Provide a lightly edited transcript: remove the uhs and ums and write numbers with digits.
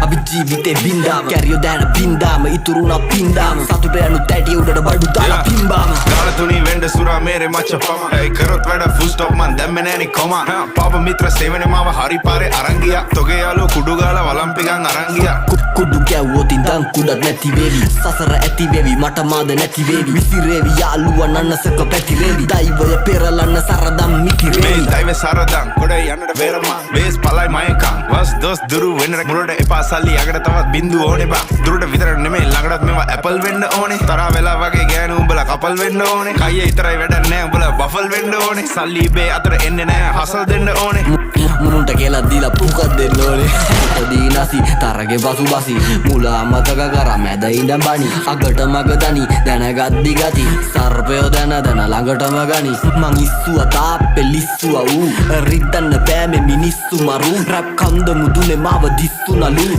අපි ජීවිතේ බින්දාම. කැරියෝ දැන බින්දාම, ඉතුරුනා පින්දාම. සතුට යනු තැටිය උඩට බඩු දාලා පිම්බාම. ගාන තුනී වෙන්න සුරා මේරේ මච්ච පම. ඒ කරොත් වැඩ ෆුල් ස්ටොප්, මං දැම්මේ නෑනේ කොමා. පාප මිත්‍ර සේවනේ මාව හරි පාරේ අරන් ගියා. තොගේ යාළුවෝ කුඩු ගාලා වළම්පිගන් අරන් ගියා. කුඩු ගැව්වොත් ඉඳන් කුඩත් නැති වේවි. සසර ඇති වේවි, මට මාද නැති වේවි. විසිරේවි යාළුවන්, අන්නසක පැතිරේවි. දෛවය පෙරලන්න සරදම් මිතිරේවි. මේ දෛව සරදම් ගොඩ යන්නට බේරමා. වේස් පලයි මයකම් වස් දොස් දුරු වෙන්නට මුරට එපා සල්ලි. අගට තවත් බින්දු ඕනේ බා. දුරට විතර නෙමෙයි, ළඟටත් මේවා ඇපල් වෙන්න ඕනේ. තරහා වෙලා වගේ ගෑනු උඹලා කපල් වෙන්න ඕනේ. කයිය විතරයි වැඩක් නෑ, උඹලා බෆල් වෙන්න ඕනේ. සල්ලි ඉබේ අතර එන්නේ නෑ, හසල් දෙන්න ඕනේ. මුනුන්ට කියලා දීලා පුකක් දෙන්න ඕනේ. දීනසි තරගේ පසු බසි. මුල අමතක කර මැද ඉඳන් බනි. අගට මග දනි දැනගද්දි ගති. සර්පයෝ දැන දැන ළඟටම ගනි. මං ඉස්සුව තාප්පෙ ලිස්සුව ඌ. රිද්දන්න බෑ මේ මිනිස්සු මරු. රැප් කන්ද මුදුනේ මාව දිස්සු නලු.